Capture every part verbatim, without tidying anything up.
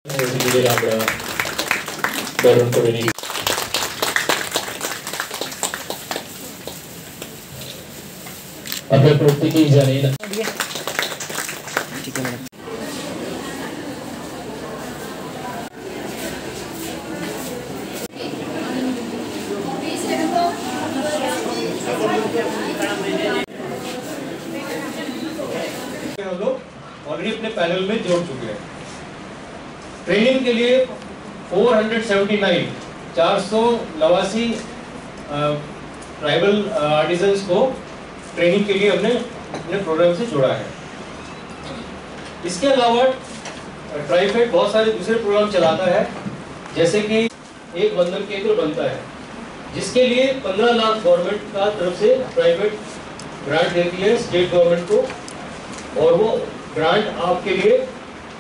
নিজেদের আমরা বরণ করে নিই। আপনারা প্রত্যেকেই জানেন। हम लोग ऑलरेडी अपने पैनल में जोड़ चुके हैं। ट्रेनिंग के लिए फ़ोर हंड्रेड सेवेंटी नाइन, चार सौ नवासी ट्राइबल आर्टिजन्स को ट्रेनिंग के लिए हमने अपने प्रोग्राम से जोड़ा है। इसके अलावा ट्राइफेड बहुत सारे दूसरे प्रोग्राम चलाता है, जैसे कि एक बंधन केंद्र बनता है, जिसके लिए पन्द्रह लाख गवर्नमेंट का तरफ से प्राइवेट ग्रांट देती है स्टेट गवर्नमेंट को, और वो ग्रांट आपके लिए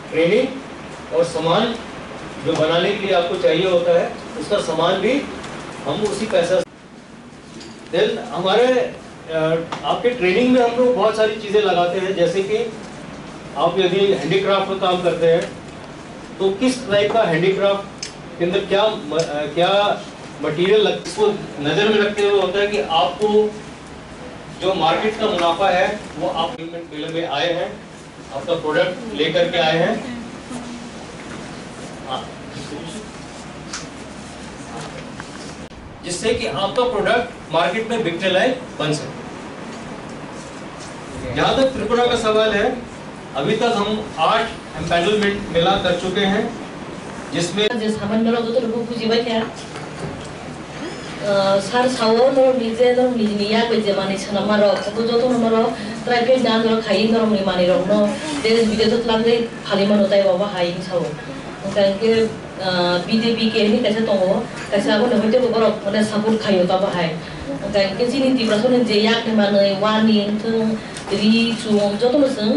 ट्रेनिंग और सामान जो बनाने के लिए आपको चाहिए होता है, उसका सामान भी हम उसी पैसा। देन हमारे, अ, आपके ट्रेनिंग में हम लोग बहुत सारी चीज़ें लगाते हैं, जैसे कि आप यदि हैंडीक्राफ्ट का काम करते हैं, तो किस टाइप का हैंडीक्राफ्ट के अंदर क्या म-, अ, क्या मटेरियल लग, इसको नज़र में रखते हुए होता है कि आपको जो मार्केट का मुनाफा है, वो आप पेमेंट बिल में आए हैं, आपका प्रोडक्ट लेकर के आए हैं। हाँ। जिससे कि आपका प्रोडक्ट मार्केट में बिकने लायक बन सके। जहाँ तक त्रिपुरा का सवाल है, अभी तक हम आठ एम्पैनलमेंट मेला कर चुके हैं, जिसमें যে সামান্য রোগ তো রোগ বুঝি পাই না। Sar sao norok ni je norok ni ni yak bai je manwi swnam ma rok, bo joto no norok private dan norok khai norok ni manwi rok no desh bidesh o twlangwi phali mano tai bo hai sao. Hwnkhe, ah, B D P K ni kaisa tongo, kaisa abo no hwnkhe borok mane support khaio ta bo hai. Hwnkhe chini Tiprasa ni je yak ni manwi wani wngthung, ri, chung joto no chwng,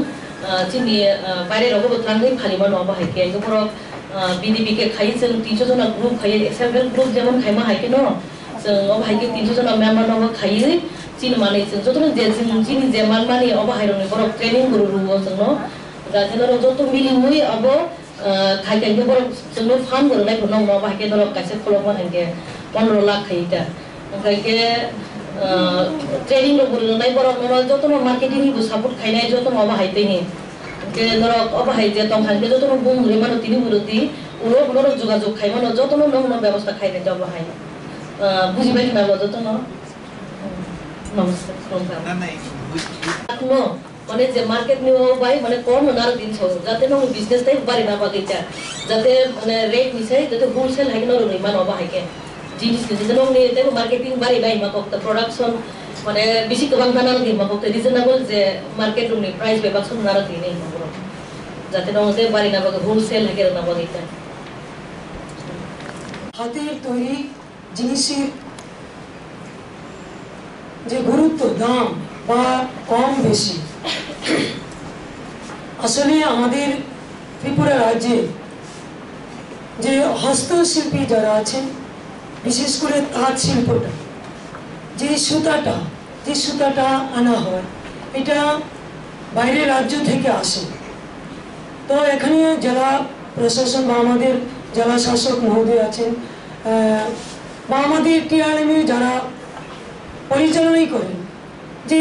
ah, chini, ah, baire rok bo twlangwi phali mano bo hai khe borok, ah, B D P K khai chwng tinso jona group khai self help group jemon khai ma hai khe no. Chwng obo hai khe tinso jona member no bo khaiwi chini manwi chwng jotono je chwng chini je manmani obo hai rokni borok training bo rwo chwngno. Jate norok joto miliwi abo, ah, khai khai khe borok chwngno farm bo rwnai phano obo hai khe norok kaisa kholopma hai khe pondro lakh khai ta. Hwnkhe, ah, training rok bo rwnai borok no jotono marketing ni bo support khainai jotono obo hai tei ni. Hwnkhe norok obo hai je tong hai khe jotono bung rwi mano tini bo rwdi, ulo norok jogajog khai mano jotono nokno bebosta khainai obo hai. Ah, bujibai khna bo jotono. Namaskar, khulumkha. Na, na, ek buj-, Atmo, mane je market ni o bai, mane kom no narwk din so, jate nokni business tai bari na bagwi ta. Jate, mane, rate ni sai, jate wholesale hai no rwgwi mano ba hai khe. Jinis ni jate nokni tei marketing bari bai ma kok ta, production, mane, bisi kwbang ta narwgwi ma kok ta, reasonable je market rokni price bai baksa narwgwi nai ma borok. Jate nokni tei bari na bagwi wholesale hai khe rwna bagwi ta. হাতের তৈরি জিনিসের যে গুরুত্ব, দাম বা কম বেশি, আসলে আমাদের ত্রিপুরা রাজ্যে যে হস্তশিল্পী যারা আছেন, বিশেষ করে তাঁত শিল্পটা, যে সুতাটা, যে সুতাটা আনা হয়, এটা বাইরের রাজ্য থেকে আসে। তো এখানে জেলা প্রশাসন বা আমাদের জেলা শাসক মহোদয় আছেন, আহ, বা আমাদের টিআরএমএ যারা পরিচালনাই করেন, যে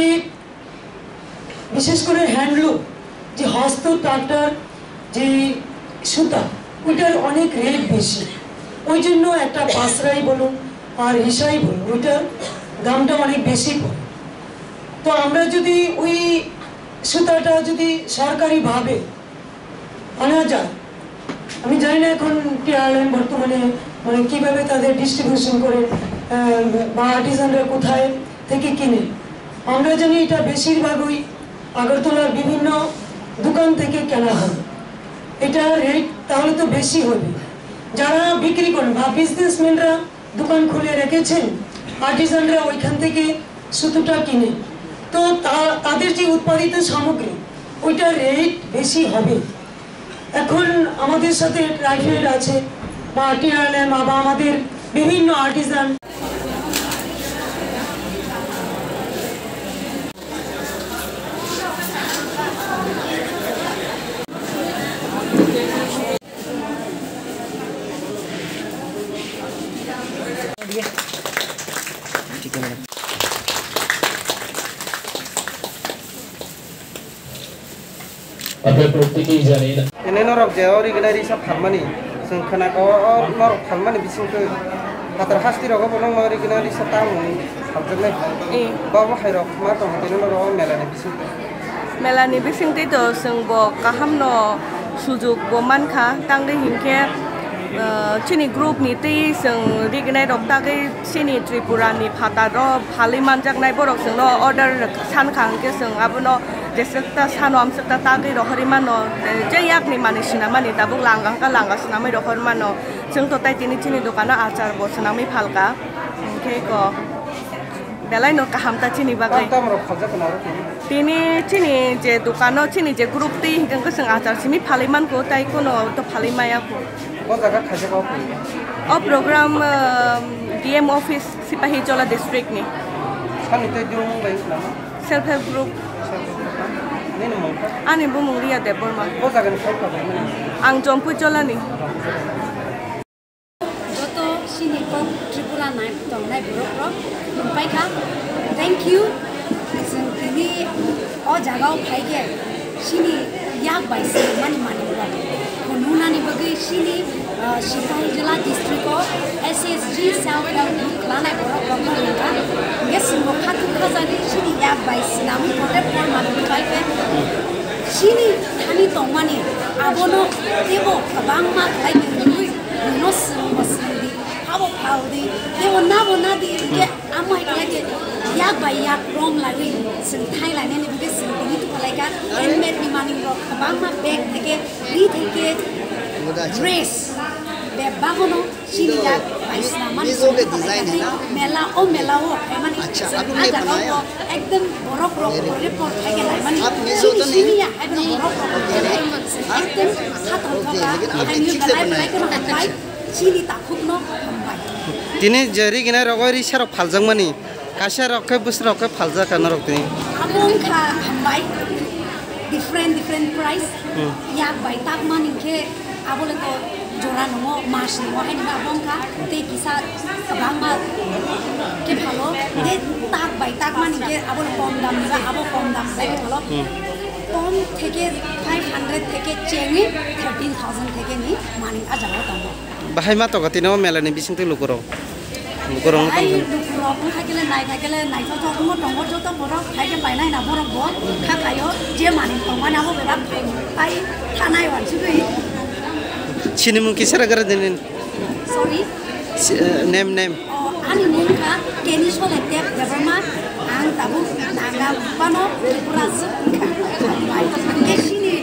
বিশেষ করে হ্যান্ডলুম, যে হস্ত তাঁতটার যে সুতা, ওইটার অনেক রেট বেশি। ওই জন্য একটা পাসরাই বলুন আর হিসাই বলুন, ওইটার দামটা অনেক বেশি পড়ে। তো আমরা যদি ওই সুতাটা যদি সরকারিভাবে আনা যায়, আমি জানি না এখন টিআরএম বর্তমানে, মানে, কিভাবে তাদের ডিস্ট্রিবিউশন করে, আহ, বা আর্টিজানরা কোথায় থেকে কিনে। আমরা জানি এটা বেশিরভাগই আগরতলার বিভিন্ন দোকান থেকে কেনা হয়। এটা রেট তাহলে তো বেশি হবে। যারা বিক্রি করেন বা বিজনেসম্যানরা দোকান খুলে রেখেছেন, আর্টিজানরা ওইখান থেকে সুতোটা কিনে। তো তা-, তাদের যে উৎপাদিত সামগ্রী, ওইটার রেট বেশি হবে। এখন আমাদের সাথে ট্রাইফেড আছে বা টিআরএম বা আমাদের বিভিন্ন Artisan. Tini norok je o rignai risa phalmani, chwng khwnaka o, o norok phalmani bisingtwi phatar hasti rogo bo nokno rignai risa tamung phaljaknai. Eh. Bo bo hai rok ma tong tini norok o mela ni bisingtwi. Mela ni bisingtwi to chwng bo kaham no sujuk bo mankha, tangwi hinkhe, uh, chini group ni twi chwng rignai rok tagwi chini Tripura ni phatar o phalwi manjaknai borok chwngno order sankha hinkhe chwng abono jeswk ta sano amswk ta tagwi rohorwi mano, eh, je yakni manwi swnamani tabuk langa wngkha langa swnamwi rohorwi mano. Chwng to tai tini chini dokano achar bo swnamwi phalka hinkhe ko. Belai no kaham ta chini bagwi. Tam tam rok khalja kana aro tini? Tini chini je dokano chini je group twi hinkhe chwng achar simi phalwi manko tai kono to phalwi maya ko. O jaga khaja ko. O program, um, D M office Sipahijola district ni. Sani tei dum bai khna. Self help group. Nini mung kha? Ani bumung Ria Debbarma. O jaga ni kha kha bai mani. Ang Jompuijola ni. Joto chini kok Tripura nai tongnai borok rok nungpai kha. Thank you. Chwng tini o jaga o phai khe chini yak bai se mani mani rok. Phunuknani bagwi chini, ah, Sipahijola district o S S G self help group klanai borok rok no nungkha. Hingke chwng bo khatung khajani chini yak bai swnamwi kote por mani pai khe chini thani tongmani abono tebo kwbangma khlai nungwi. Bono swrwngbo swrwngdi, phabo phaudi, tei o nabo nadi, hingke amai khlai de, yak bai yak rom lagwi chwng thai lainani bwkhe chwng tini tonglaikha, handmade ni manwirok kwbangma bag theke, ri theke, dress, bebak bono chini yak bai swnam mani mela, o mela o phaimani chwng ah jaga o ekdom borok rok pore por thai khe laimani chini simi ya, ekdom borok rok ekdom khathang khathang, belai belai kheno hambai. Chini takhukno hambai. Tini je riginai rogo risa rok phaljakmani, kaisa rok khe bwswk rok khe phaljak norok tini. Abo wngkha hambai, different different price. Hmm. Yak bai takmani khe abo le to jora nungo, mas nungo, haino abo wngkha tei kisa kwbangma khe phalo, tei tak bai takmani khe abo le kom dam ba, abo kom dam bai phalo. Hmm. Kom theke five hundred theke chengwi thirteen thousand theke ni manwi ah jaga o tongo. Bahai ma tongo tini o mela ni bisingtwi lukurok. Lukurok wng tongkha. Ai lukurok wng kha khe le nai kha khe le naithothok wngwi tongo joto borok, hai khe painai na borok bo kha khaio je manwi tongmani abo bebak phai thanai wansugwi. Sinimung kisa ra gara dinin. Sorry. Si-, eh, name, name. O, ani mung kha Keni Sole Tep Debbarma, ang tabuk Naga bupano Tripura se wngkha. Hingke chini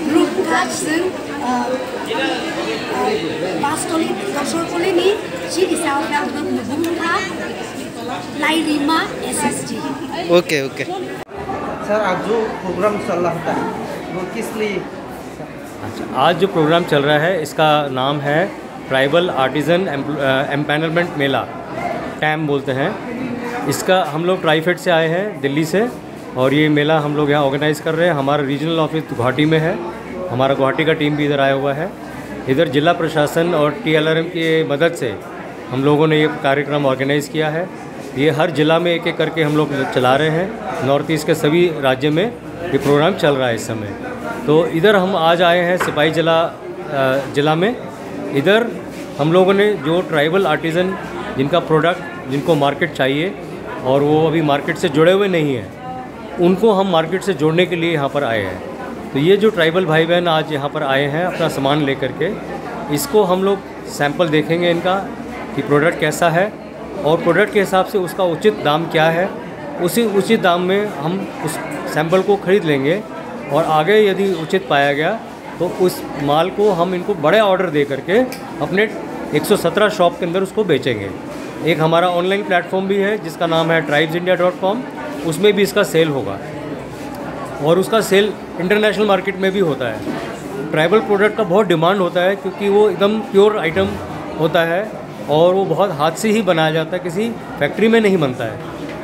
group kha chwng, ah, ah, Bastoli, Dosorkoli ni chini self help group ni bung kha Lairima S S G. OK, OK. Sir, आज जो प्रोग्राम चल रहा था, वो किस लिए? अच्छा, आज जो प्रोग्राम चल रहा है, इसका नाम है ट्राइबल आर्टिजन एम्प-, अ, एम्पैनलमेंट मेला, टैम बोलते हैं। इसका हम लोग ट्राइफेड से आए हैं, दिल्ली से, और ये मेला हम लोग यहाँ ऑर्गेनाइज कर रहे हैं। हमारा रीजनल ऑफिस गुवाहाटी में है, हमारा गुवाहाटी का टीम भी इधर आया हुआ है। इधर जिला प्रशासन और टीएलआरएम की मदद से हम लोगों ने ये कार्यक्रम ऑर्गेनाइज किया है। ये हर जिला में एक-एक करके हम लोग चला रहे हैं, नॉर्थ ईस्ट के सभी राज्य में ये प्रोग्राम चल रहा है इस समय। तो इधर हम आज आए हैं सिपाही जिला, अ, जिला में। इधर हम लोगों ने जो ट्राइबल आर्टिजन जिनका प्रोडक्ट, जिनको मार्केट चाहिए और वो अभी मार्केट से जुड़े हुए नहीं हैं, उनको हम मार्केट से जोड़ने के लिए यहाँ पर आए हैं। तो ये जो ट्राइबल भाई बहन आज यहाँ पर आए हैं अपना सामान लेकर के, इसको हम लोग सैंपल देखेंगे इनका कि प्रोडक्ट कैसा है और प्रोडक्ट के हिसाब से उसका उचित दाम क्या है, उसी उचित दाम में हम उस सैंपल को खरीद लेंगे और आगे यदि उचित पाया गया तो उस माल को हम इनको बड़े ऑर्डर दे करके अपने एक सौ सत्रह शॉप के अंदर उसको बेचेंगे। एक हमारा ऑनलाइन प्लेटफॉर्म भी है जिसका नाम है ट्राइब्स इंडिया डॉट कॉम, उसमें भी इसका सेल होगा और उसका सेल इंटरनेशनल मार्केट में भी होता है। ट्राइबल प्रोडक्ट का बहुत डिमांड होता है क्योंकि वो एकदम प्योर आइटम होता है और वो बहुत हाथ से ही बनाया जाता है, किसी फैक्ट्री में नहीं बनता है,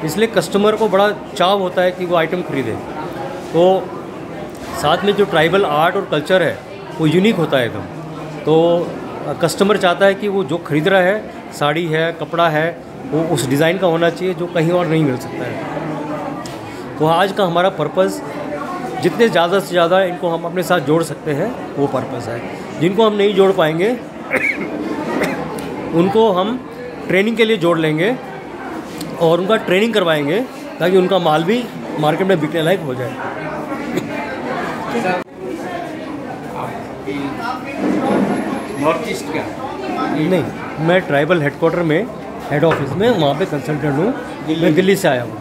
इसलिए कस्टमर को बड़ा चाव होता है कि वो आइटम खरीदे। तो साथ में जो ट्राइबल आर्ट और कल्चर है, वो यूनिक होता है एकदम। तो कस्टमर चाहता है कि वो जो खरीद रहा है, साड़ी है, कपड़ा है, वो उस डिज़ाइन का होना चाहिए जो कहीं और नहीं मिल सकता है। तो आज का हमारा पर्पस, जितने ज़्यादा से ज़्यादा इनको हम अपने साथ जोड़ सकते हैं, वो पर्पस है। जिनको हम नहीं जोड़ पाएंगे उनको हम ट्रेनिंग के लिए जोड़ लेंगे और उनका ट्रेनिंग करवाएंगे, ताकि उनका माल भी मार्केट में बिकने लायक हो जाए। नॉर्थ ईस्ट का नहीं, मैं ट्राइबल हेडक्वार्टर में, हेड ऑफिस में, वहाँ पे कंसल्टेंट हूँ। मैं दिल्ली से आया हूँ।